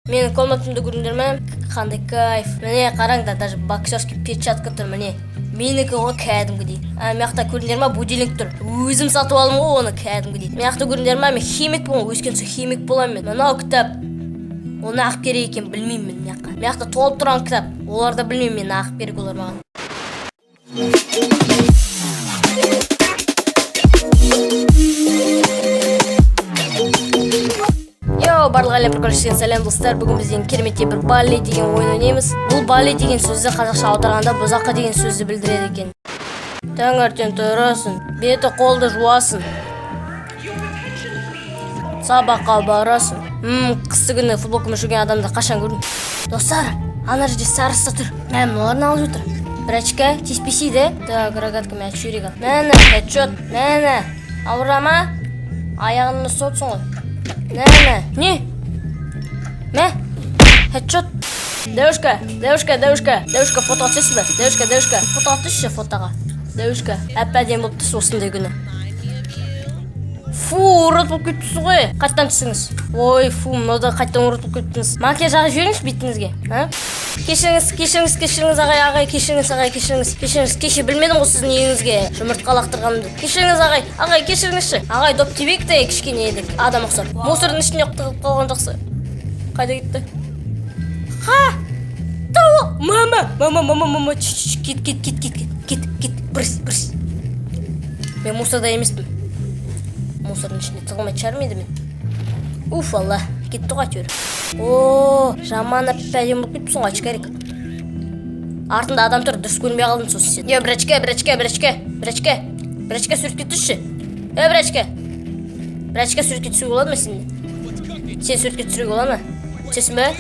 Менің комнатамды көрдіңдер ме? Қандай кайф. Міне, қараңдар, даже боксерский перчатка тұр, міне. Менікі ғой кәдімгідей. А, мына жақта көрдіңдер ма, будильник тұр. Өзім сатып алдым ғой оны кәдімгідей. Мына жақта көрдіңдер ма, мен химикпін ғой, өскен соң химик боламын мен. Мынау кітап. Ол неғып керек екенін білмеймін мен мына жаққа. Мына жақта толып тұрған кітап. Олар да білмеймін мен неғып керек олар маған. Йоу, барлық әлем прикольшіден сәлем, достар. Бүгін біз кереметтей бір балли деген ойын ойнаймыз. Бұл балли деген сөзді қазақша аударғанда бұзақы деген сөзді білдіреді екен. Таңертең тұрасың, беті қолды жуасың, сабаққа барасың. Қысы күні футболкамен жүрген адамды қашан көрдім? Достар, ана жерде сарысы тұр. Мә, мыналар не алып жатыр? Брачка, тиіспесе де. Так, рогаткамен атып жіберейік ал. Мәні, хедшот. Мәні, ауыра ма? Аяғын ұстап отырсың ғой. Нәні, не? Мә, хедшот. Девушка, девушка, девушка, девушка, фотоға түсесіз бе? Девушка, девушка, фотоға түсші, фотоға. Девушка, әп-әдемі болып түс осындай күні. Фу, урод болып кетіпсіз ғой. Қайтадан түсіңіз. Ой, фу, мынау да қайтадан урод болып кеттіңіз. Макияж жағып жіберіңізші бетіңізге, а? Кешіріңіз, кешіріңіз, кешіріңіз, ағай, ағай, кешіріңіз, ағай, кешіріңіз, кешіріңіз. Кеше білмедім ғой сіздің үйіңізге жұмыртқа лақтырғанымды. Кешіріңіз, ағай, ағай, кешіріңізші. Ағай, доп тебейік те кішкене едік, адам ұқсап. Мусордың ішіне тығылып қалған жақсы. Қайда кетті? Ха! Тауық! Мама, мама, мама, мама, ч, кет, кет, кет, кет, кет, кет, кет, брысь, брысь. Мен мусорда емеспін. Мусордың ішінде тығылмайтын шығармын енді мен. Уф, алла, кетті ғой әйтеуір. О, жаман әп-әдемі болып кетіпсің ғой, очкарик. Артында адам тұр, дұрыс көрінбей қалдым сосын сен. Е, брачка, брачка, брачка, брачка, брачка, суретке түсші. Е, брачка, брачка, суретке түсуге болады ма сенде? Сен суретке түсіруге болады ма? Түсесің бе?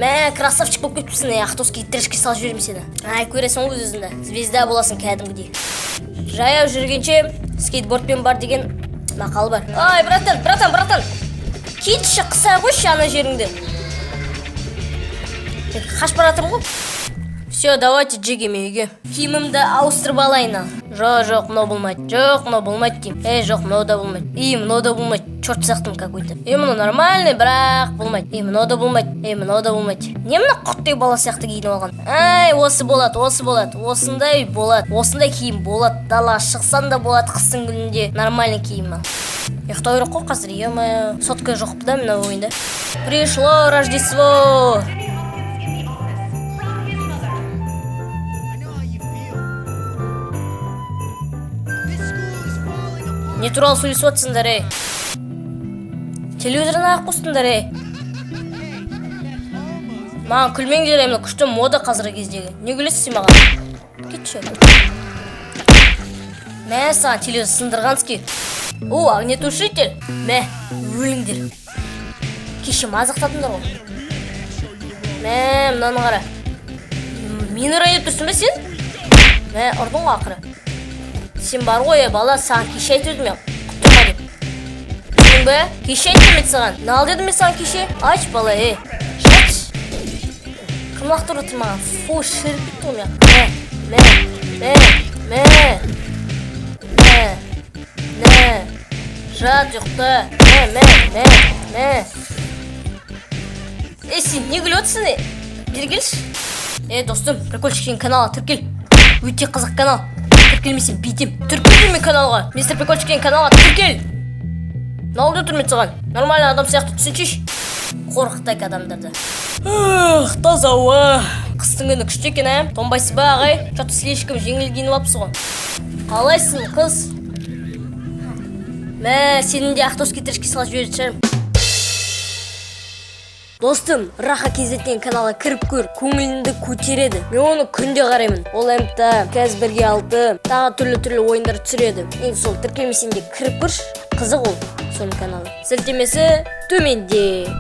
Мә, красавчик болып кетіпсің, е, ақтоски трешке салып жіберемін сені. Ай, көресің ғой өз өзіңді. Звезда боласың кәдімгідей. Жаяу жүргенше скейтбордпен бар деген мақал бар. Ай, братан, братан, братан. Кетші, қыса қойшы ана жеріңді. Мен қашып бара жатырмын ғой. Все, давайте жеге мен үйге. Киімімді ауыстырып алайын ал. Жоқ, жоқ, мынау болмайды. Жоқ, мынау болмайды деймін. Ей, жоқ, мынау да болмайды. И, мынау да болмайды. Черт сияқтымын какой-то. Ей, мынау нормальный, бірақ болмайды. Ей, мынау да болмайды. Ей, мынау да болмайды. Не мына құрттай бала сияқты киініп алған? Ай, осы болады, осы болады. Осындай болады. Осындай киім болады. Далаға шықсаң да болады қыстың күнінде. Нормальный киім ал. Ұйықтау керек қой қазір, ё-моё. Сотка жоқ да мына ойында. Пришло Рождество. Не туралы сөйлесіп жатсыңдар, ей? Телевизорын ақ қостыңдар, ей. Маған күлмеңдер, ей, мына күшті мода қазіргі кездегі. Не күлесіз сен маған? Кетші. Мә, саған телевизор сындырғанский. О, огнетушитель. Мә, өліңдер. Кеше мазақтадыңдар ғой. Мә, мынаны қара. Мені ұрайын деп тұрсың ба сен? Мә, ұрдың ғой ақыры. Сен бар ғой, ей, бала, саған кеше айтып едім мен, құтырма деп. Түсіндің бе? Кеше айттым мен саған. Нал дедім мен саған кеше. Айт, бала, ей. Жатшы. Кім лақтырып отыр маған? Фу, шіріп кетті ғой мен. Мә, мә, мә, мә, мә, мә. Жат, ұйықта. Мә, мә, мә, мә. Ей, сен не күліп отырсың, ей? Бері келші. Ей, достым, прикольчик деген каналға тіркел. Өте қызық канал. Тіркелмесең бүйтем. Тіркел мен каналға. Мистер Прикольчик деген каналға тіркел. Мынау да тұрмайды саған. Нормальный адам сияқты түсінші. Қорқытайық адамдарды. Ах, таза ауа. Қыстың күні күшті екен, ә? Тоңбайсыз ба, ағай? Что-то слишком жеңіл киініп алыпсыз ғой. Қалайсың, қыз? Мә, сенің де ақтоски трешке салып жіберетін шығармын. Достым, Раха KZ деген каналға кіріп көр, көңіліңді көтереді. Мен оны күнде қараймын. Ол МТ, Кәз бірге алты, тағы түрлі-түрлі ойындар түсіреді. Енді сол тіркелмесең де кіріп көрші, қызық ол соның каналы. Сілтемесі төменде.